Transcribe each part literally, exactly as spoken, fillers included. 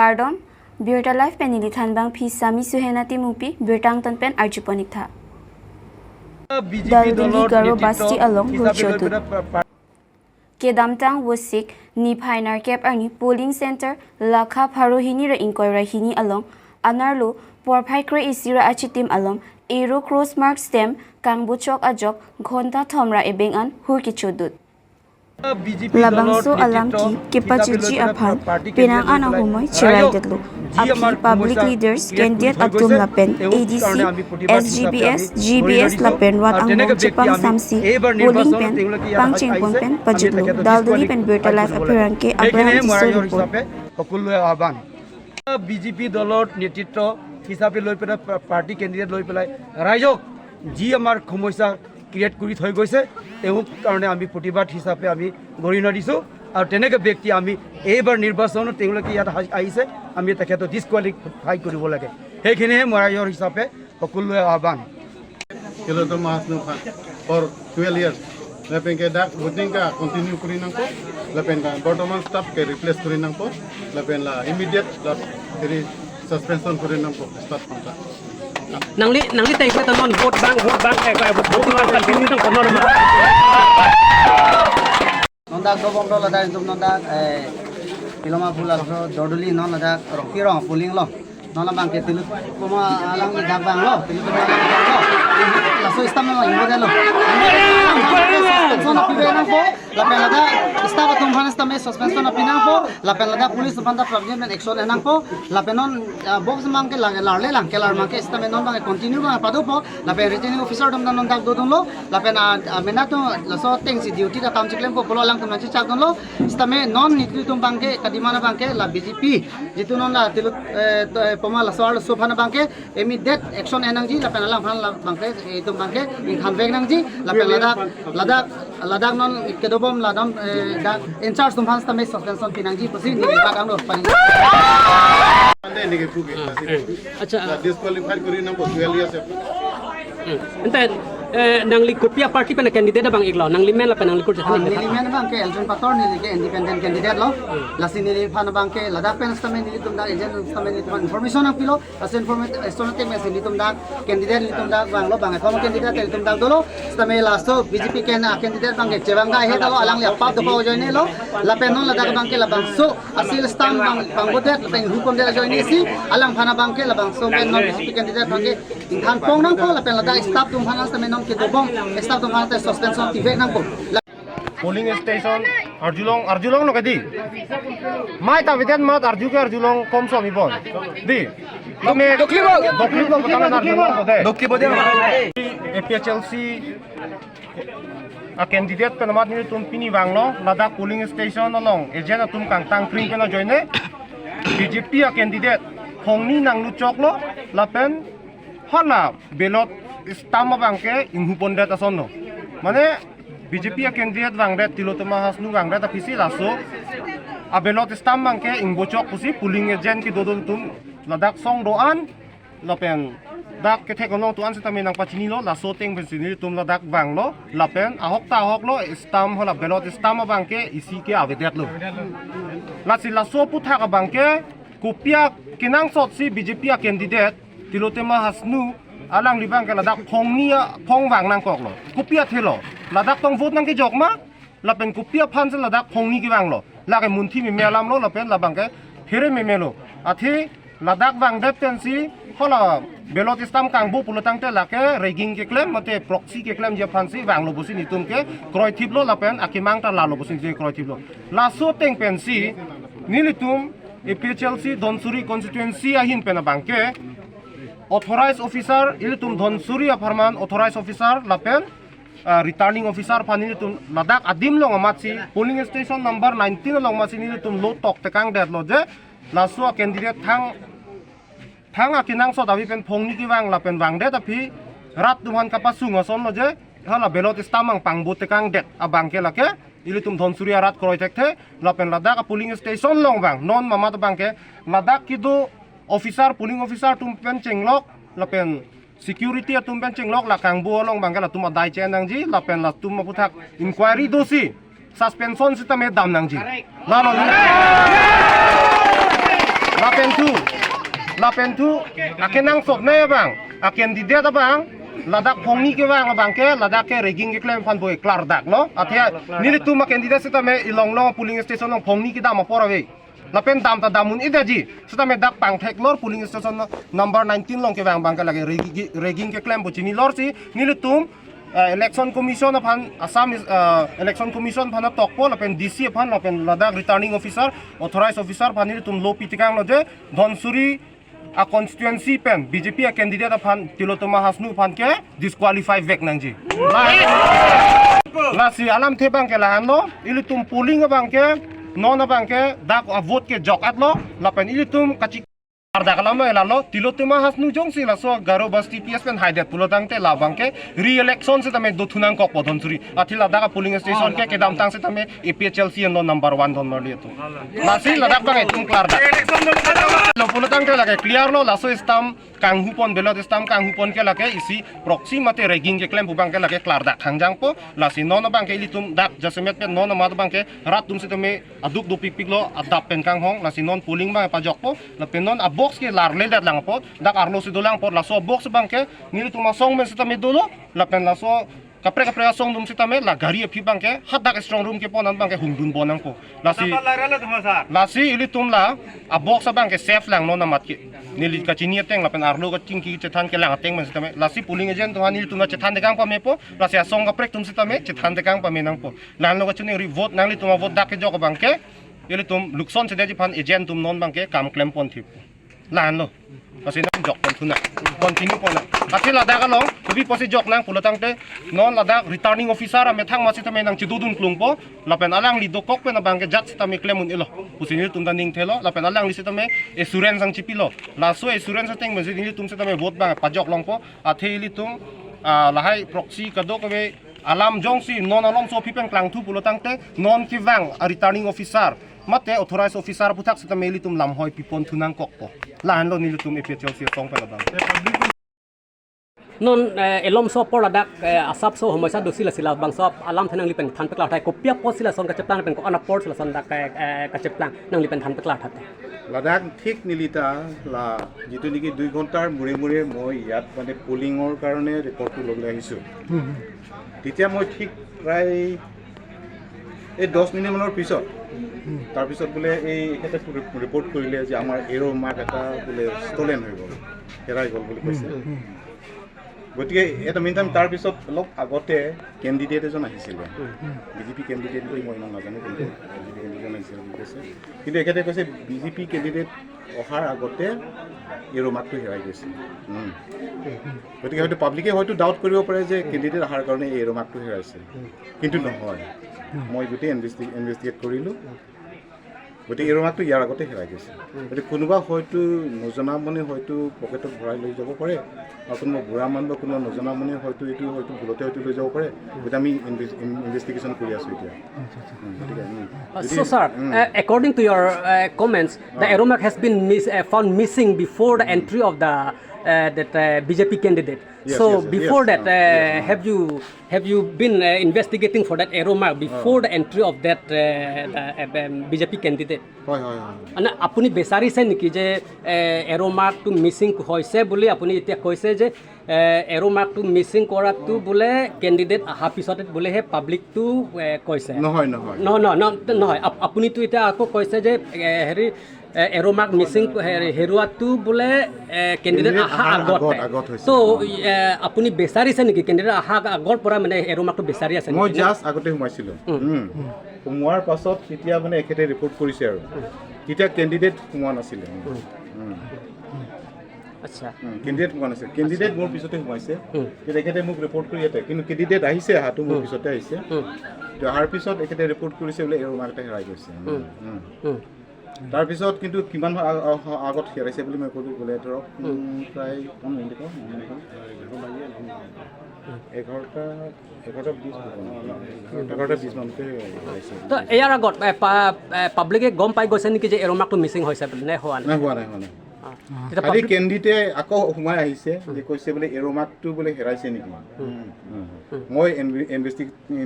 Kardom, Birta Live pen neli thanbangpi Sami Suhena Timungpi, birta angton pen arjuponik tha. Daldali Garo Basti along rocho dut. Kedamtang Vosik niphai nerkep arni polling center lakha pharo hini ra ingkoi ra hini along anerlo porphai kre-isi ra achitim along arrow cross mark stamp kangbochok ajok ghonta thom ra ebeng an hur kecho dut. Labangso alam ke kepachunji aphan penang an ahumoi cheraidetlo. Aphi public leaders, candidate atum lapen A D C, S G B S, G B S lapen rat angbong chepangsamsi polling pen pangchengpon pen pajutlo. Daldali pen Birta Live apherangke Abraham Tisso report. সকলোৱে আহ্বান। বিজেপি দলৰ নেতৃত্ব হিচাপে লৈ পেলাই, পা-, party candidate লৈ পেলাই ৰাইজক যি আমাৰ সমস্যা ক্ৰিয়েট কৰি থৈ গৈছে, তেওঁৰ কাৰণে আমি প্ৰতিবাদ হিচাপে আমি গৰিহণা দিছোঁ। আৰু তেনেকে ব্যক্তি আমি এইবাৰ নিৰ্বাচনত তেওঁলোকে ইয়াত আহি-, আহিছে, আমি তেখেতক ডিছকুৱালিফাই কৰিব লাগে। সেইখিনিহে মই ৰাইজৰ হিচাপে সকলোৱে আহ্বান। Tilottama Hasnu aphan for twelve years. Lapen ke dak voting ke continue kori nangpo. Lapen ke bortoman staff ke replace kori nangpo. Lapen la immediate la eri suspension kori nangpo staff aphan ta. Nangli, nangli tengsi ta non vote bank, vote bank, eh, vote bank continue nangpo non ma. Non dak dobomlo ladak itum non dak, eh, Tilottama Phul aso Daldali non ladak Rongpi rong polling lo. Non labang ke Tilottama alang dak bang lo, Tilottama alang dak lo. Laso stamp lo ingbo dalo. Suspension api be nangpo. Lapen ladak staff atum aphan stamp suspension api nangpo. Lapen ladak police aphan ta prapjin men action nangpo. Lapen non, ah, box mang ke la-, larle lang ke lar mang ke stamp non bang continue bang padopo. Lapen returning officer atum non dak dodunlo. Lapen, ah, ah, mena atum laso tengsi duty ta kam chiklempo pulo alangtum nangchechak dunlo. Sitame non nelitum abangke kadimana abangke la B J P. Jitu non la Tilut, eh, to, eh, poma laso arloso aphan abangke immediate action en nangji lapen alangphan la abangke, eh, itum abangke ingthan vek nangji lapen ladak, ladak, ladak non kedobom ladak, eh, dak in charge atum aphan sitame suspension pi nangji pusi neli dak anglo pani. Ande neke puke. Ah, eh. Acha. La disqualify kori nangpo twelve years. Hmm. Ante, eh, nangli kopi a-party pen candidate abang iklo, nangli men lapen nangli kurja. Ah, neli men abangke Elton Pator, neli ke independent candidate lo. Hmm. Lasi neliphan abangke ladak pen sitame nelitum dak agent sitame nelitum information nangpilo. Lasi information te mesi nelitum dak candidate nelitum dak vanglo, bang former candidate nelitum dak dolo. Sitame laso B J P ken a-candidate abangke chevang ga he dalo alangli apap dopa ajoine lo. Lapen non ladak abangke labangso a-seal stamp bang, bang bodet lapen hukum det ajoine si alangphan abangke labangso pen non B J P candidate abangke ingthan pon nangpo lapen ladak staff atum aphan sitame non kedobom staff atum aphan sitame suspension tivek nangpo. Polling station arjulong, arjulong lo kedi. Mai ta avedet amat arju ke arjulong komsom ibon. Dei. Tame dokli bo. Dokli bo, tame arjulong ko de. Dokli bo de. A P H L C a-candidate pen amat nelitum pini vanglo, ladak polling station along agent atum kangtang kring pen ajoine B J P a-candidate phongni nangluchoklo, lapen hala ballot stamp abangke inghu pondet asonlo. Mane B J P a-candidate vangdet, Tilottama Hasnu vangdet aphisi laso a-ballot stamp abangke ingbochok pusi polling agent kedo-an atum ladak song do-an lapen dak kethek along tu an sitame nangpachinilo, laso ateng pensi nelitum ladak vanglo, lapen ahok ta ahok lo, stamp hala ballot stamp abangke isi ke avedetlo. Lasi laso aphuthak abangke kopi akenangsot si B J P a-candidate Tilottama Hasnu alangli abangke ladak phongni a-, phong vang nangkoklo. Kopi athe lo. Ladak tong vote nangkejok ma, lapen kopi aphan si ladak phongni kevanglo. Lake munthi meme alam lo, lapen labangke phere meme lo. Athe ladak vangdet pensi hala ballot stamp kangbo pulo tangte lake rigging keklem mate proxy keklemji aphan si vanglo pusi nelitum ke kroithiplo lapen akemang ta lalo pusi nelitum kroithiplo. Laso ateng pensi nelitum A P H L C Dhansiri constituency ahin pen abangke authorized officer, ilitum Dhansiri apharman authorized officer lapen, ah, returning officer aphan nelitum ladak adim along amatsi polling station number nineteen along amatsi nelitum lo tok tekangdetlo je laso a-candidate thang, thang akenangsot avi pen phongni kevang lapen vangdet aphi rat atum aphan kapasung asonlo je hala ballot stamp abang pangbo tekangdet abangke lake ilitum Dhansiri arat kroi thekthe lapen ladak a-polling station along abang non mamat abangke ladak kedo officer, polling officer atum pen chenglok lapen security atum pen chenglok la kangbo along abangke latum adai che-en nangji lapen latum aphuthak inquiry dosi suspension sitame dam nangji. Lalo ni. Lapen thu, lapen thu, akenangsot nai abang, a candidate abang, ladak phongni kevang abang ke, ladak ke rigging keklem aphan boi klardaklo. Athe nelitum a candidate sitame ilong long polling station along phongni kedam apor ave. Lapen dam ta dam un-eji. Sitame dak Pangtheklor polling station number nineteen along kevang abang ke lake rigging, rigging keklem pu chinilor si nelitum, eh, Election Commission aphan, Assam is, eh, Election Commission aphan tokpo, lapen D C aphan, lapen ladak returning officer, authorized officer aphan nelitum lo pitekanglo je Dhansiri a constituency pen B J P a candidate aphan Tilottama Hasnu aphan ke disqualify vek nangji. La, lasi alamthe abang ke lahenlo, ilitum polling abang ke, non abang ke, dak a vote ke jok-atlo, lapen ilitum kachi- ardak alam lalo, Tilottama Hasnu jongsi laso Garo Basti P S pen haidet pulo tangte labang ke re-election sitame dothu nangkokpo Dhansiri. Athe ladak a polling station ke kedamtang sitame A P H L C along number one don marli atum. Lasi ladak abang itum klardak. Lo pulo tangte lake clear lo, laso stamp kanghupon, ballot stamp kanghupon ke lake isi proxy mate rigging keklem pu abang ke lake klardak hangjangpo. Lasi non abang ke ilitum dak jasemet pen non amat abang ke rat atum sitame aduk dopikpiklo, adap pen kanghong, lasi non polling abang pajokpo, lapen non a box ke larledet lang apot, dak arlo si dolang apot, laso box abang ke nelitum asong pen sitame dolo, lapen laso kaprek kaprek asong atum sitame la gari aphi abang ke hadak strong room kepon an abang ke hungdunbom nangpo. Lasi, lasi ilitum la a box abang ke safe lang non amat ke. Neli kachini ateng lapen arlo kachingki chethan kelang ateng pen sitame. Lasi polling agent atum aphan nelitum la chethan tekang pamepo, lasi asong kaprek atum sitame chethan tekang pame nangpo. Lahenlo kachiningri vote nanglitum a vote dak kejok abang ke, ilitum lukson sedeji aphan agent atum non abang ke kam klempon thip. Lahenlo. Lasi nangjokpon thunang. Continue pon nang. Athe ladak along, kopi apotsi jok nang pulo tangte, non ladak returning officer amethang amat sitame nangchedodun klungpo, lapen alangli dokok pen abang ke jat sitame klem un-elo pusi nelitum ta ning thelo, lapen alangli sitame assurance nangchipilo. Laso assurance ateng pen si nelitum sitame vote abang pajok longpo, athe ilitum, ah, lahai proxy kadokave alam jongsi non alomso aphi pen klangthu pulo tangte non kevang a returning officer mate authorized officer aphuthak sitame ilitum lamhoi pipon thu nangkokpo. Lahenlo nelitum A P H L C asong pen abang. Non, eh, elomso apor ladak, eh, asapso homoi sa dosi lasi labangso alamthe nangli pen than peklar thai, kopi apotsi lason kacheplang pen ko-an apotsi lason dak, eh, eh, kacheplang nangli pen than peklar thai. Ladak ঠিক neli ta la যিটো নেকি দুই ঘণ্টাৰ মূৰে মূৰে মই ইয়াত মানে পলিঙৰ কাৰণে ৰিপৰ্টটো ল'বলৈ আহিছোঁ। তেতিয়া মই ঠিক প্ৰায় এই দহ মিনিটমানৰ পিছত, তাৰপিছত বোলে এই এখেতে ৰিপৰ্ট কৰিলে যে আমাৰ এৰ' মাৰ্ক এটা বোলে ষ্টলেন হৈ গ'ল, হেৰাই গ'ল বুলি কৈছে। গতিকে এটা মেইন টাইম, তাৰ পিছত অলপ আগতে কেণ্ডিডেট এজন আহিছিলে, বি জে পি কেণ্ডিডেট বুলি মই ইমান নাজানো, কিন্তু বি জে পি কেণ্ডিডেট এজন আহিছিলে বুলি কৈছে। কিন্তু এখেতে কৈছে বি জে পি কেণ্ডিডেট অহাৰ আগতে এৰ' মাৰ্কটো হেৰাই গৈছে। উম। গতিকে হয়তো পাব্লিকে হয়তো ডাউট কৰিব পাৰে যে কেণ্ডিডেট অহাৰ কাৰণে এই এৰ' মাৰ্কটো হেৰাইছে, কিন্তু নহয়। মই গোটেই ইনভেষ্টি-, ইনভেষ্টিগেট কৰিলোঁ। গতিকে এৰ' মাৰ্কটো ইয়াৰ আগতে হেৰাই গৈছে। গতিকে কোনোবা হয়তো নজনা মনে হয়তো পকেটত ভৰাই লৈ যাব পাৰে, বা কোনোবা বুঢ়া মানুহ বা কোনোবা নজনা মনে হয়তো এইটো হয়তো ভুলতে হয়তো লৈ যাব পাৰে। গতিকে আমি ইনভেষ্টিগেশ্যন কৰি আছোঁ এতিয়া। উম, গতিকে, উম, Uh, যদি, so, sir, um. Uh, according to your, uh, comments, the Oh. Aero Mark has been mis-, uh, found missing before the entry of the, uh, that, uh, B J P candidate. Yes, So, yes, yes, before yes. That, Oh, uh, yes, oh. Have you, have you been, uh, investigating for that Aero Mark before Oh. The entry of that, uh, the, uh, um, B J P candidate? হয়, হয়, হয়। মানে, আপুনি বিচাৰিছে নেকি যে, এ, এৰ' মাৰ্কটো মিচিং হৈছে বুলি আপুনি এতিয়া কৈছে যে, এ, এৰ' মাৰ্কটো মিচিং কৰাটো বোলে কেণ্ডিডেট অহাৰ পিছতে বোলে সেই পাব্লিকটো, এ, কৈছে? নহয়, নহয়। নহয়, নহয়, নহয়, নহয়। আপ-, আপুনিতো এতিয়া আকৌ কৈছে যে, এ, হেৰি, এ, এৰ' মাৰ্ক মিচিং, হেৰি, হেৰুৱাটো বোলে, এ, কেণ্ডিডেট কেণ্ডিডেট অহা অহাৰ আগতে। আগত, আগত হৈছে। তো, অ। এ, আপুনি বিচাৰিছে নেকি? কেণ্ডিডেট অহা আগৰ পৰা মানে এৰ' মাৰ্কটো বিচাৰি আছে মই নেকি? জাষ্ট আগতে সোমাইছিলোঁ। উম। উম। সোমোৱাৰ পাছত তেতিয়া মানে এখেতে ৰিপৰ্ট কৰিছে আৰু। উম। তেতিয়া কেণ্ডিডেট সোমোৱা নাছিলে। উম। উম। উম। আচ্ছা। উম, কেণ্ডিডেট সোমোৱা নাছিল। কেণ্ডিডেট আচ্ছা। মোৰ পিছতে সোমাইছে। উম। কিন্তু এখেতে মোক ৰিপৰ্ট কৰি ইয়াতে। কিন্তু কেণ্ডিডেট আহিছে, অহাটো মোৰ উম। পিছতে আহিছে। উম। তো অহাৰ পিছত এখেতে ৰিপৰ্ট কৰিছে বোলে এৰ' মাৰ্ক এটা হেৰাই গৈছে। উম। উম। উম। তাৰপিছত কিন্তু কিমান আ-, আ-, আগত হেৰাইছে বুলি মই ক'লোঁ, বোলে ধৰক, উম। উম, প্ৰায়, কোন মিনিট, কোন মিনিট, এঘাৰটা, এঘাৰটা বিছ মানতে হেৰাইছে। তো ইয়াৰ আগত, এ, পা-, এ, পাব্লিকে গম পাই গৈছে নেকি যে এৰ' মাৰ্কটো মিচিং হৈছে বুলি, নে হোৱা নাই? নাই, হোৱা নাই, হোৱা নাই। অ। তেতিয়া খালি পাব্লিক কেণ্ডিডেটে আকৌ সোমাই আহিছে, উম। যে কৈছে বোলে এৰ' মাৰ্কটো বোলে হেৰাইছে নেকি? উম। উম, উম। মই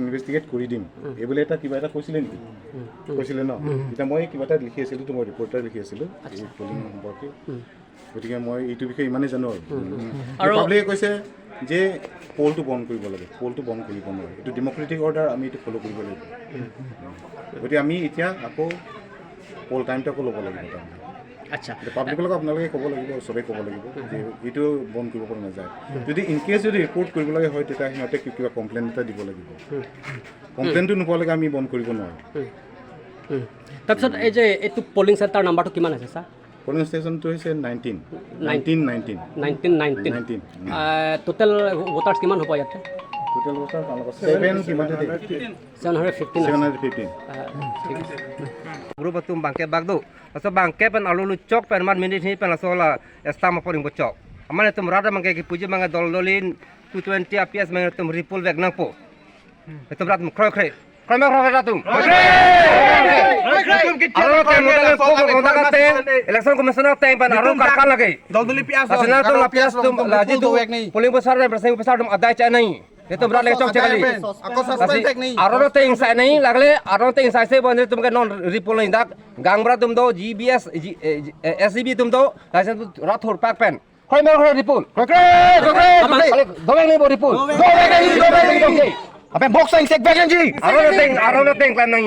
ইনভেষ্টিগেট কৰি দিম, এইবুলি এটা কিবা এটা কৈছিলে নেকি? কৈছিলে ন? এতিয়া মই কিবা এটা লিখি আছিলোঁ, তো মই ৰিপৰ্ট এটা লিখি আছিলোঁ এই পলিং সম্পৰ্কে। গতিকে মই এইটো বিষয়ে ইমানেই জানো আৰু। আৰু পাব্লিকে কৈছে যে পলটো বন্ধ কৰিব লাগে, পলটো বন্ধ কৰিব নোৱাৰে, এইটো ডেমক্ৰেটিক অৰ্ডাৰ, আমি এইটো ফ'ল' কৰিব লাগিব। গতিকে আমি এতিয়া আকৌ পল টাইমটো আকৌ ল'ব লাগিব তাৰমানে। আচ্ছা। এতিয়া পাব্লিকৰ লগত আপোনালোকে ক'ব লাগিব, চবেই ক'ব লাগিব যে এইটো বন্ধ কৰিব পৰা নাযায়। যদি ইন কেছ যদি ৰিপৰ্ট কৰিব লাগে হয়, তেতিয়া সিহঁতে কি- কিবা কমপ্লেইন এটা দিব লাগিব। কমপ্লেইনটো নোপোৱালৈকে আমি বন্ধ কৰিব নোৱাৰোঁ। তাৰপিছত এই যে এইটো পলিং চেণ্টাৰ নাম্বাৰটো কিমান আছে ছাৰ? পলিং ষ্টেচনটো হৈছে nineteen. Nineteen nineteen. Nineteen nineteen. Nineteen. Total voters কিমান হ'ব ইয়াতে? টোটেল ভোটাৰ আপোনালোকৰ ছেভেন কিমান দেই? ছেভেন হাণ্ড্ৰেড ফিফটিন ছেভেন আছে। Hundred fifteen. আহ, ঠিক আছে। Group atum bangke bak do. Laso bangke pen arlo luchok pen man minute hi pen laso la stamp apor ingbo chok. Amat netum rat bangke kipuji bangke dol dolin two twenty A P S bangke netum repoll vek nangpo. Netum rat kroi kroi. Kroi ma kroi rat atum. Aro ke modal ko modal ateng, election commissioner ateng pen aro karkan lagi. Dol doli P S. Asina tum la P S tum la jitu polling officer dan presiding officer atum adai cha nai. Netum rat le chok chekali. Ako suspend thek nai. Aro te ingsai nai lagle, aro te ingsai se bon netum ke non repoll nai dak. Gaonbura atum do, G B S, G, eh, G, eh, S G B atum do, license rat thurpak pen. Kroi ma kroi repoll. Kroi, kroi, kroi, kroi. Dovek nai bo repoll. Dovek nai, dovek nai, dovek nai. Ape box ang sek bag nai. Aro na teng, aro na teng klan nai.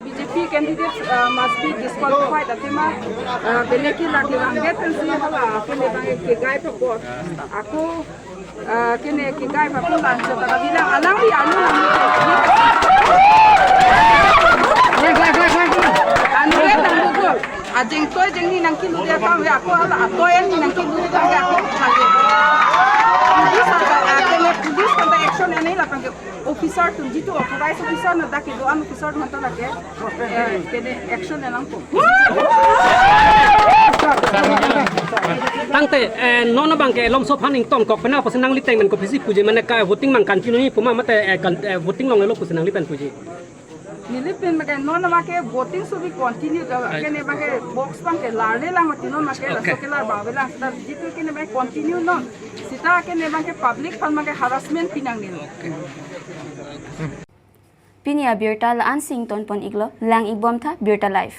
B J P candidates uh, must be disqualified. Athema uh, beleki lagi langget pensi hala kene bang kegai pa bot. Ako uh, kene kegai pa pun lang so taga bilang alang di anu lang. Anu le tang bugul. Ajeng toi jeng ni nang kilu dia kang ya ako hala atoi ni nang kilu dia kang ya ako lagi. Police ada uh, kene police kan action ani lapang ke officer atum jitu authorized officer na dak kedo-an officer atum ta lake eh, kene action nangpo. Tangte eh, non abangke elomso aphan ingtonkok pen apotsi nangli teng pen kophisi puji mane ka voting mang continue ni puma mate eh, kan, eh, voting longlelo pusi nangli pen puji. Neli pen maka non maka voting should be continue. Kene maka box bangke larle lang mati non maka laso ke lar bawe lang. Sita jitu kene maka continue non. Sita kene maka public aphan maka harassment pinang nilo. Pini abirta la-an si ingtonpon iklo, lang-ik bom tha Birta Live.